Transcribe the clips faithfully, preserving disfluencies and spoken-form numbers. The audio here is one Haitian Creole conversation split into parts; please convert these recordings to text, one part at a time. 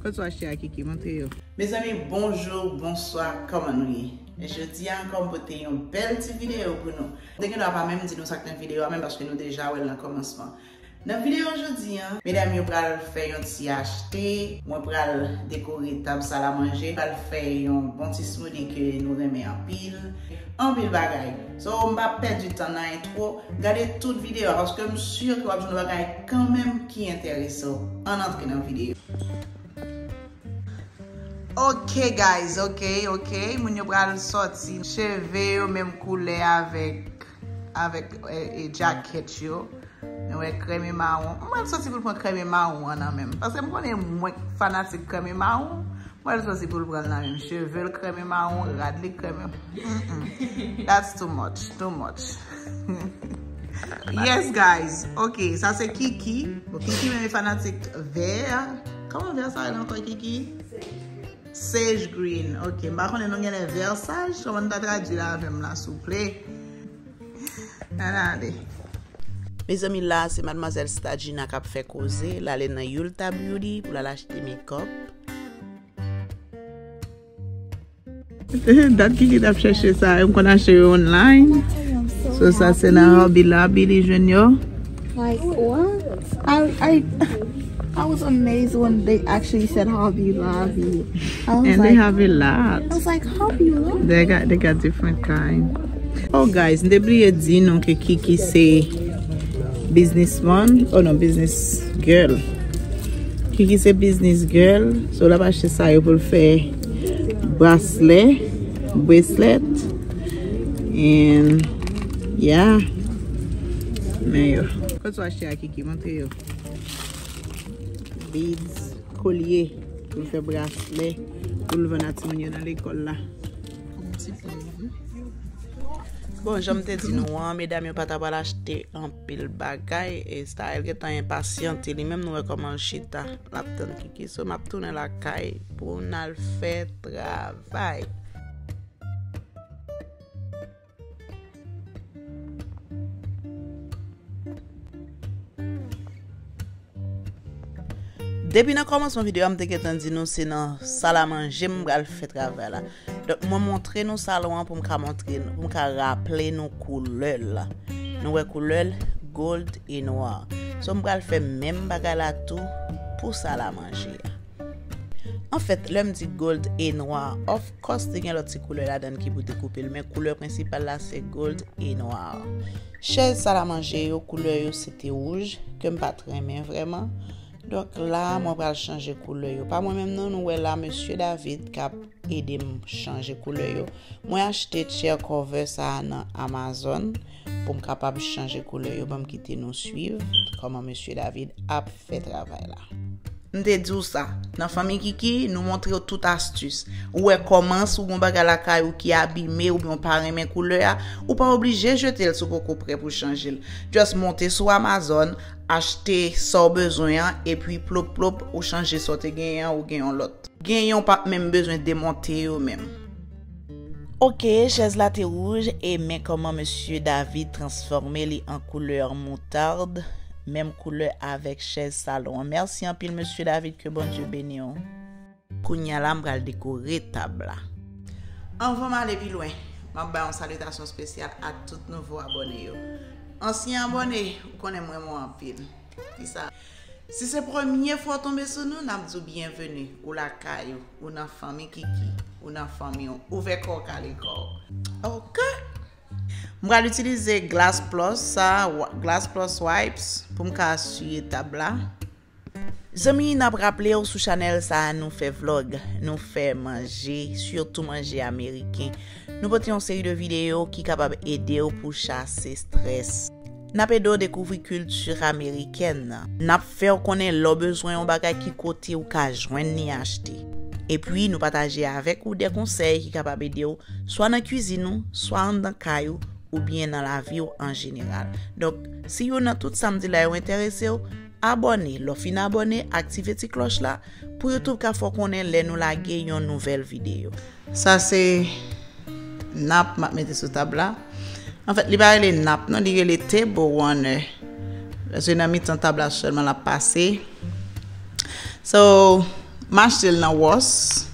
Kot w achte a, Kiki? Montre yo. Mezanmi, bonjou, bonswa, kòman nou ye? Jodi a ankò, m pote yon bèl ti videyo pou nou. M te gen dwa pa menm di nou sa k nan videyo a, menm paske nou deja wè l nan kòmansman. Nan videyo jodi a, medam yo pral fè yon ti achte, mwen pral dekore tab sal a manje, pral fè yon bon ti smoothie ke nou renmen anpil, anpil bagay. So, m p ap pèdi tan nan entwo, gade tout videyo a, paske m si ke w ap jwenn bagay kanmenm ki enterese w. Ann antre nan videyo. Ok, guys, ok, ok. Moun yo pral sòti cheve yo menm koulè avèk, avèk, e, e, djakèt yo. Nou wè krèm e mawon. Mwen pral sòti pou l pran krèm e mawon an nan men m. Paske m konnen mwen fanatik krèm e mawon. Mwen pral sòti pou l pran l nan men m. Cheve l krèm e mawon, rad li krèm e, mm-mm. That's too much, too much. Yes, guys. Ok, sa se Kiki. Bon, Kiki menm e fanatik vè. Kòman vè sa rele ankò, Kiki? Sage green. Ok, m pa konnen non genlè vè saj. Kòman n ta tradui l avè m la, souple? Ann ale. Mezanmi, la, se madmwazèl Stagina k ap fè koze. L ale nan Yulta Beauty pou l al achte makeup. Dat Kiki t ap chèche sa yo, m konn achte yo online. So, sa se nan Hobby Lobby li jwenn yo. Like, what? I, I, I was amazed when they actually said Hobby Lobby. I was And they like, have a lot. I was like, Hobby Lobby? They got, they got different kind. Oh, guys, m te bliye di nou ke Kiki se businesswoman. Oh, non, business girl. Kiki se business girl. So, l ap achte sa yo pou l fè braslè, bracelet. And, yeah. Men yo. Kot w achte a, Kiki? Montre yo. Beads, kolye, pou l fè braslè, pou l vann a timoun yo nan lekòl la. Bon, jan m te di nou an, medam yo pa ta pral achte anpil bagay, e Staël gentan enpasyante, li menm nou wè kòman l chita, l ap tann Kiki, so m ap tounen lakay pou n al fè travay. Depi nan kòmansman videyo a, m te gentan di nou se nan sal a manje m pral fè travay la. Donk, mwen montre nou salon an pou m ka montre nou, pou m ka raple nou koulè l. Nou wè koulè l, gold e nwa. So, m pral fè menm bagay la tou pou sal a manje a. Anfèt, lè m di gold e nwa, of course, te gen lòt ti koulè ladan l ki pou te koupe l, men koulè prensipal la se gold e nwa. Chèz sal a manje yo, koulè yo se te wouj, ke m pa t renmen vrèman. Donk la, mwen pral chanje koulè yo. Pa mwen menm non, nou wè la, mesye David k ap ede m chanje koulè yo. Mwen achte chair cover sa a nan Amazon pou m kapab chanje koulè yo. Ban m kite nou swiv kòman mesye David ap fè travay la. M te di w sa, nan fanmi Kiki, nou montre w tout astis. Ou wè kòman si w gon bagay lakay ou ki abime oubyen w pa renmen koulè a, ou pa oblije jete l si w poko prè pou chanje l. Just monte sou Amazon, achte sa w bezwen an, epi plop plop, ou chanje sa w te genyen an, ou gen yon lòt. Genyen w p ap menm bezwen demonte yo menm. Ok, chèz la te wouj, e men kòman mesye David transfòme li an koulè moutad, menm koulè avèk chèz salon an. Mèsi anpil, mesye David, ke Bondye beni w. Kounye a la, m pral dekore tab la. Anvan m ale pi lwen, m ap bay yon salitasyon espesyal a tout nouvo abòne yo. Ansyen abòne, ou konnen m renmen w anpil. Kisa? Si se premye fwa w tonbe sou nou, n ap di w byenveni. Ou lakay ou, ou nan fanmi Kiki, ou nan fanmi w. Ouvè kò w, kale kò w. Ok. M pral itilize glass plus sa, wa-, glass plus wipes pou m ka siye tab la. Zanmi, n ap raple w sou chanèl sa a, nou fè vlog, nou fè manje, sitou manje ameriken. Nou pote yon seri de videyo ki kapab ede w pou chase strès. N ap ede w dekouvri kilti amerikèn nan. N ap fè w konnen lè w bezwen yon bagay ki kote ou ka jwenn li achte. Epi, nou pataje avèk ou de konsèy ki kapab ede w, swa nan kwizin ou, swa anndan kay ou, oubyen nan lavi w an jeneral. Donk, si youn nan tout sa m di la yo enterese w, abòne. Lè w fin abòne, aktive ti klòch la pou YouTube ka fè w konnen lè nou lage yon nouvèl videyo. Sa se nap m ap mete sou tab la. Anfèt, li pa rele nap non, li rele table runner. Paske nan mitan tab la sèlman l ap pase. So, M achte l nan Ross.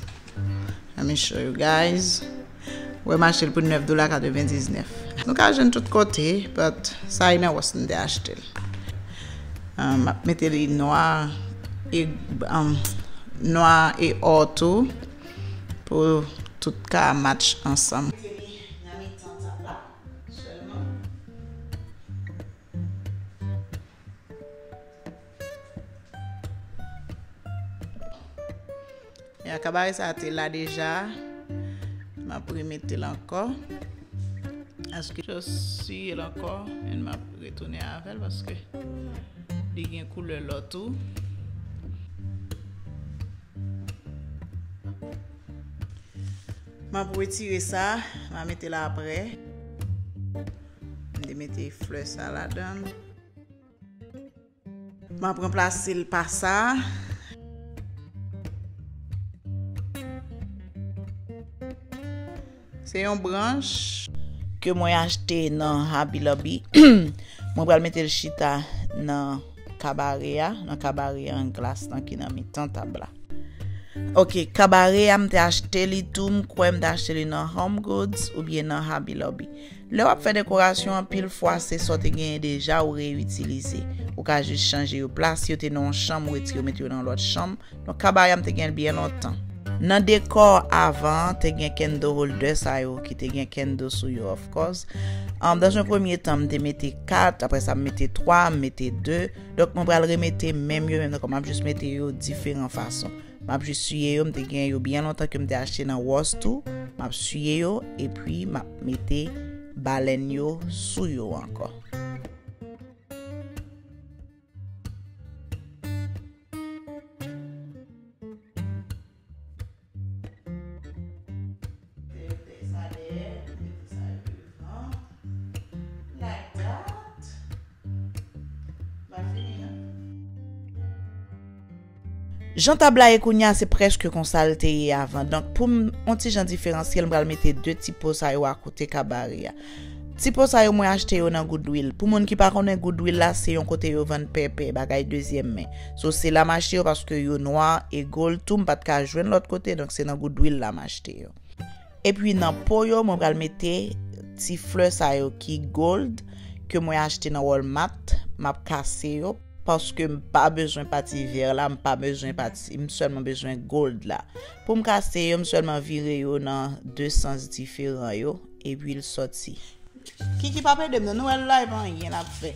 Let me show you guys. Wè, m achte l pou nèf dola katrevendiznèf. Nou ka jwenn tout kote, but sa e nan Ross m te achte l. Um, m ap mete li nwa e, um, nwa e or tou pou tout ka match ansanm. Mete li nan mitan tab la sèlman. Ya, kabare sa te la deja. M ap remete l ankò. Paske just siye l ankò, and m ap retounen avè l paske li gen koulè lò tou. M ap retire sa, m a mete l apre. M te mete flè sa ladan l. M ap ranplase l pa sa. Se yon branch ke mwen achte nan Hobby Lobby. Mwen pral mete l chita nan kabare a, nan kabare an glas lan ki nan mitan tab la. Ok, kabare a m te achte li tou, m kwè m te achte li nan Home Goods oubyen nan Hobby Lobby. Lè w ap fè dekorasyon, anpil fwa se sa w te genyen deja ou reyitilize. Ou ka jis chanje yo plas, si yo te nan yon chanm, ou retire yo mete yo nan yon lòt chanm. Donk, kabare a m te gen l byen lontan. Nan dekò avan an, te gen candle holder sa yo ki te gen candle sou yo, of course. Um, dans un premier temps, m te mete kat, apre sa m mete twa, m mete de. Donk, mwen pral remete menm yo, menm nan kò m ap jis mete yo diferan fason. M ap jis siye yo, m te gen yo byen lontan ke m te achte nan Ross tou. M ap siye yo, epi m ap mete balèn yo sou yo ankò. Mete sa dèyè, mete sa devan. Like that. M pa fini, non. Jan tab la ye kounye a, se prèske konsa l te ye avan. Donk, pou m, yon ti jan diferansye l, m pral mete de ti po sa yo akote kabare a. Ti po sa yo, mwen achte yo nan Goodwill. Pou moun ki pa konnen, Goodwill la, se yon kote yo vann pèpè, bagay dezyèm men. So, se la m achte yo paske yo nwa e gold tou, m pa t ka jwenn lòt kote, donk se nan Goodwill la m achte yo. Epi nan po yo, mwen pral mete ti flè sa yo ki gold, ke mwen achte nan Walmart, m ap kase yo, paske m pa bezwen pati vè la, m pa bezwen pati, m sèlman bezwen gold la. Pou m kase yo, m sèlman vire yo nan de sans diferan yo, epi l sòti. Kiki p ap ede m non, nou wè l la, e pa anyen l ap fè.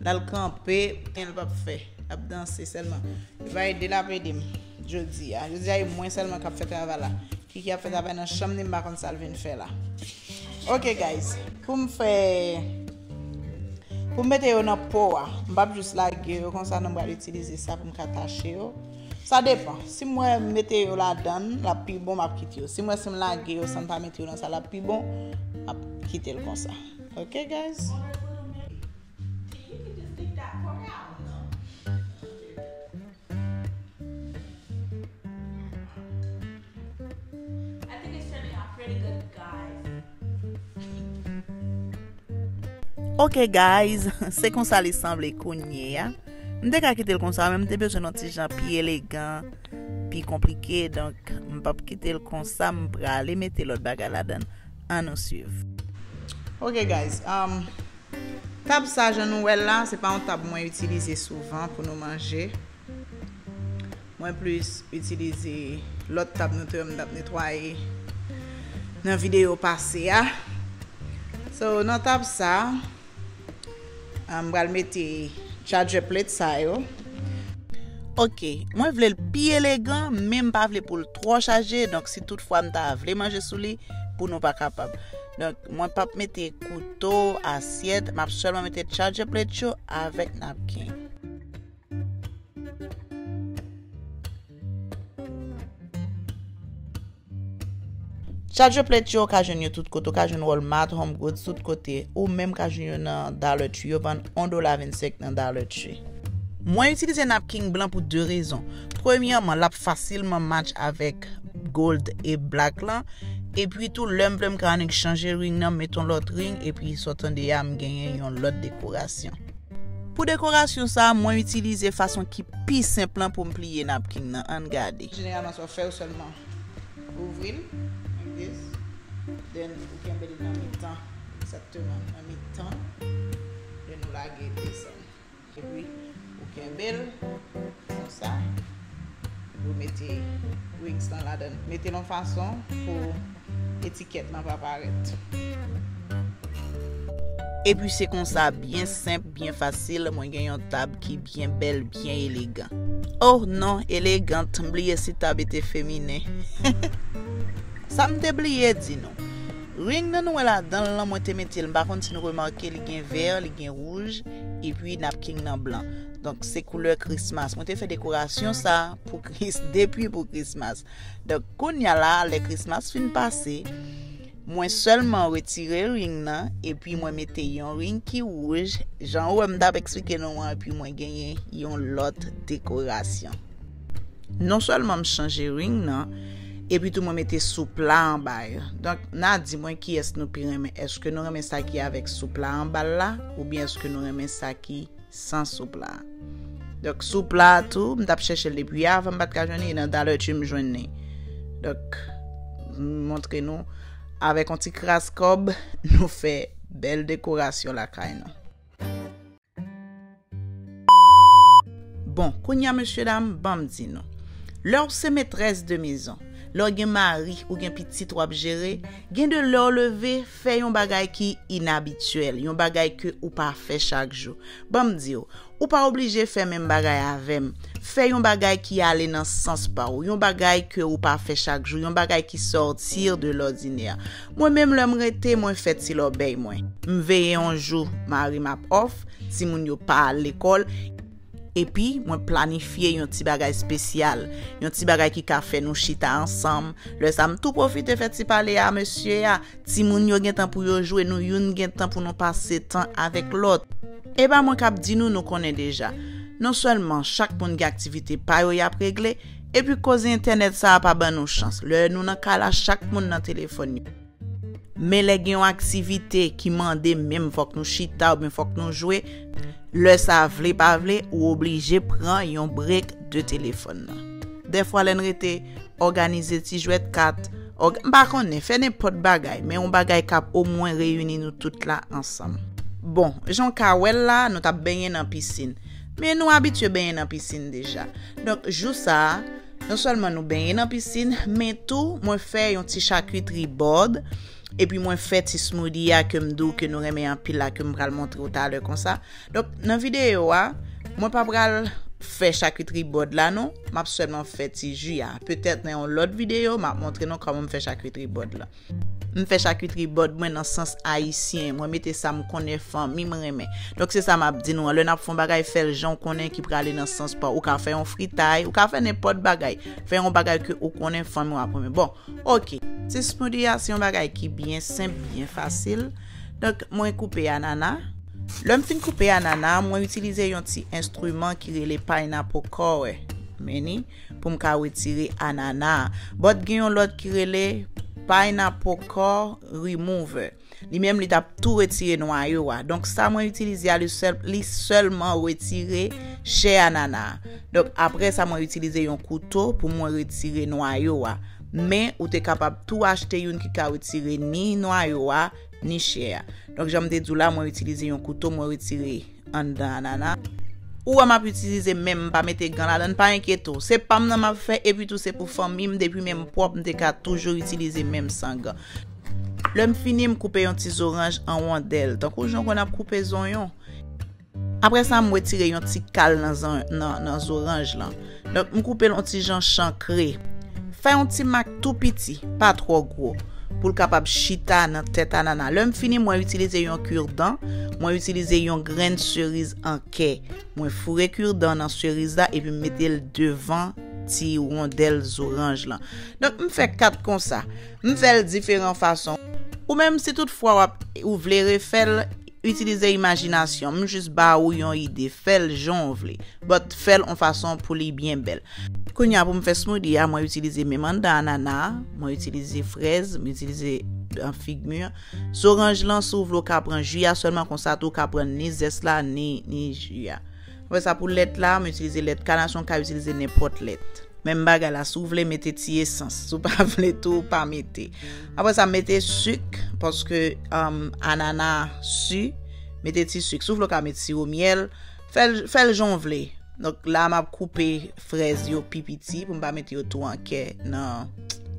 L al kanpe, anyen l p ap fè. L ap danse sèlman. E pa ede l ap ede m jodi a. Jodi a, e mwen sèlman k ap fè travay la. Kiki ap fè travay nan chanm li, m pa konn sa l vin fè la. Ok, guys. Pou m fè, pou m mete yo nan po a, m p ap jis lage yo konsa, non, m pral itilize sa pou m ka tache yo. Sa depan. Si m wè m mete yo ladan l, l ap pi bon, m ap kite yo. Si m wè si m lage yo san m pa mete yo nan sa, l ap pi bon, m ap kite l konsa. Ok, guys? I think it's turning out pretty good, guys. Ok, guys, se konsa li sanble kounye a. M te ka kite l konsa, men m te bezwen yon ti jan pi elegan, pi konplike, donk m p ap kite l konsa, m prale mete lòt bagay ladan l. Ann nou swiv. Ok, guys, um, tab sa, jan nou wè l la, se pa yon tab mwen itilize souvan pou nou manje. Mwen plis itilize lòt tab nou te wè m t ap netwaye nan videyo pase a. So, nan tab sa, ah, m pral mete charger plate sa yo. Ok, mwen vle l pi elegan, men m pa vle pou l twò chaje. Donk, si toutfwa m ta vle manje sou li, pou nou pa kapab. Donk, mwen p ap mete kouto, asyèt, m ap sèlman mete charger plate yo avèk napkin. Charger plate yo, ou ka jwenn yo tout kote. Ou ka jwenn Walmart, Home Goods, tout kote. Ou menm ka jwenn yo nan Dollar Tree. Yo vann yon dola vennsenk nan Dollar Tree. Mwen itilize napkin blan pou de rezon. Premyèman, l ap fasilman match avèk gold e black lan. Epi tou, lè m vle m ka annik chanje ring nan, m met yon lòt ring, epi sa w tande a, m genyen yon lòt dekorasyon. Pou dekorasyon sa, mwen itilize fason ki pi senp lan pou m pliye napkin nan. Ann gade. Jeneralman, sa w fè, w sèlman ouvri l, like this. Then, ou kenbe l nan mitan, egzakteman, nan mitan. Then, ou lage desann. Epi, ou kenbe l konsa. Ou mete wings lan ladan. Mete l yon fason pou etikèt lan pa parèt. Epi se konsa, byen senp, byen fasil, mwen gen yon tab ki byen bèl, byen elegan. Oh non, elegant, m bliye si tab ete feminen. Sa m te bliye di nou. Ring nan nou wè ladan l lan, mwen te mete l, m pa konn si nou remake, li gen vè, li gen wouj, epi napkin nan blan. Donk, se koulè Christmas. Mwen te fè dekorasyon sa pou Chris-, depi pou Christmas. Donk, kounye a la, lè Christmas fin pase, mwen sèlman retire ring nan, epi mwen mete yon ring ki wouj. Jan ou wè m t ap eksplike nou an, epi mwen genyen yon lòt dekorasyon. Non sèlman m chanje ring nan, epi tou mwen mete soupla anba yo. Donk, n a di mwen kiyès nou pi renmen. Èske nou renmen sa ki avèk soupla anba l la, oubyen èske nou renmen sa ki san soupla? Donk, soupla a tou, m t ap chèche l depi avan, m pa t ka jwenn li, e nan talè tu m jwenn li. Donk, m montre nou, avèk yon ti kras kòb, nou fè bèl dekorasyon lakay nou. Bon, kounye a, mesye dam, ban m di nou. Lè w se metrès de mezon, lè w gen mari, ou gen pitit w ap jere, gen de lè w leve, fè yon bagay ki inabityèl, yon bagay ke ou pa fè chak jou. Ban m di w, ou pa oblije fè menm bagay avè m. Fè yon bagay ki ale nan sans pa w, yon bagay ke ou pa fè chak jou, yon bagay ki sortir de l'ordinaire. Mwen menm, lè m rete, mwen fè ti lòbèy mwen. M veye yon jou, mari m ap off, timoun yo pa al lekòl. Epi, mwen planifye yon ti bagay espesyal, yon ti bagay ki ka fè nou chita ansanm. Lè sa, m tou pwofite fè ti pale a mesye a. Timoun yo gen tan pou yo jwe, nou youn gen tan pou nou pase tan avèk lòt. E pa mwen k ap di nou, nou konnen deja. Non sèlman chak moun gen aktivite pa yo y ap regle, epi koze entènèt sa a pa ban nou chans. Lè nou nan kay la, chak moun nan telefòn yo. Men lè gen yon aktivite ki mande menm fòk nou chita oubyen fòk nou jwe, lè sa vle pa vle, ou oblije pran yon brek de telefòn nan. Dèfwa lè n rete òganize ti jwèt kat, òg-, m pa konnen, fè nenpòt bagay, men yon bagay k ap omwen reyini nou tout la ansanm. Bon, jan w ka wè l la, nou t ap benyen nan pisin. Men nou abitye benyen nan pisin deja. Donk, jou sa a, non sèlman nou benyen nan pisin, men tou, mwen fè yon ti chakitri bòd, epi mwen fè ti smoothie a ke m di w ke nou renmen anpil la, ke m pral montre w talè konsa. Donk, nan videyo a, mwen pa pral fè chakitri bòd la non, m ap sèlman fè ti ji a. Petèt nan yon lòt videyo, m ap montre nou kòman m fè chakitri bòd la. M fè chakitri bòd mwen nan sans ayisyen, mwen mete sa m konnen fanmi m renmen. Donk, se sa m ap di nou an, lè n ap fè yon bagay, fè l jan w konnen ki prale nan sans pa w. Ou ka fè yon fritay, ou ka fè nenpòt bagay. Fè yon bagay ke ou konnen fanmi w ap renmen. Bon, oke. Ti smoothie a, se yon bagay ki byen senp, byen fasil. Donk, mwen koupe anana. Lè m fin koupe anana, mwen itilize yon ti enstriman ki rele pineapple core. Men ni, pou m ka retire anana a. But gen yon lòt ki rele pineapple core remover. Li menm, li t ap tou retire nwayo a. Donk, sa mwen itilize a, li sèl, li sèlman retire chè anana a. Donk, apre sa, mwen itilize yon kouto pou mwen retire nwayo a. Men, ou te kapab tou achte youn ki ka retire ni nwayo a, ni chè a. Donk, jan m te di w la, mwen itilize yon kouto, mwen retire anndan anana. Ou wè m ap itilize men m, m pa mete gan ladan l, pa enkyete w. Se pa m nan m ap fè, epi tou se pou fanmi m, depi men m pwòp, m te ka toujou itilize men m san gan. Lè m fini, m koupe yon ti zoranj an wondèl, tankou jan w konn ap koupe zonyon. Apre sa, m retire yon ti kal nan zon-, nan, nan zoranj lan. Donk, m koupe l yon ti jan chankre. Fè yon ti mak tou piti, pa twò gwo, pou l kapab chita nan tèt anana. Lè m fini, mwen itilize yon kirdan, mwen itilize yon grenn seriz an kè. Mwen foure kirdan nan seriz la epi m mete l devan ti wondèl zoranj lan. Donk, m fè kat konsa. M fè l diferan fason. Ou menm, si tout fwa w ap, ou vle refè l, Itilize imajinasyon, m jis ba ou yon ide, fè l jan w vle. But fè l yon fason pou li byen bèl. Kounye a pou m fè smoothie a, mwen itilize menm anndan anana a, mwen itilize frèz, mwen itilize uh, fig mi. Zoranj lan, si w vle, w ka pran ji a sèlman, konsa tou w ka pran ni zès la, ni, ni ji a. Apre sa, pou lèt la, mwen itilize lèt kanasyon, w ka itilize nenpòt lèt. Menm bagay la, si w vle mete ti esans, si w pa vle tou, pa mete. Apre sa, mete sik, paske um, anana si, mete ti sik. Si w vle, w ka mete siwo myèl, fè l jan w vle. Donk la, m ap koupe frèz yo pi piti pou m pa mete yo tou an kè nan,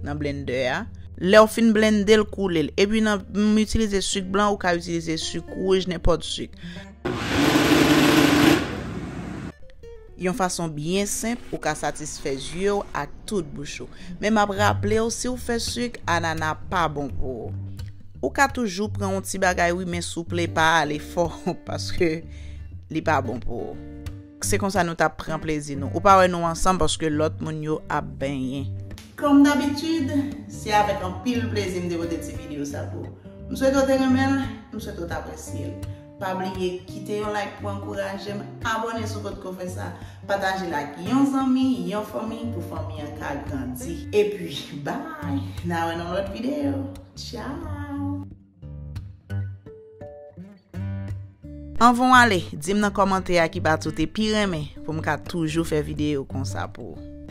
nan blendè a. Lè w fin blende l, koule l. Epi nan, m itilize sik blan, ou ka itilize sik wouj, nenpòt sik. Yon fason byen senp ou ka satisfè zye w ak tout bouch ou. Men m ap raple w, si w fè sik, anana pa bon pou ou. Ou ka toujou pran yon ti bagay wi, men souple pa ale fò paske li pa bon pou ou. Se konsa nou t ap pran plezi nou. Ou pa wè nou ansanm paske lòt moun yo ap benyen. Kòm dabitid, se avèk anpil plezi m te pote ti videyo sa pou ou. M swete w te renmen l, m swete w t apresye l. Pa bliye kite yon like pou ankouraje m, abòne si w potko fè sa, pataje l ak yon zanmi, yon fanmi pou fanmi an ka grandi. Epi, bye! N a wè nan lòt videyo. Tchao! Anvan w ale, di m nan kòmantè a ki pati w te pi renmen pou m ka toujou fè videyo konsa pou ou.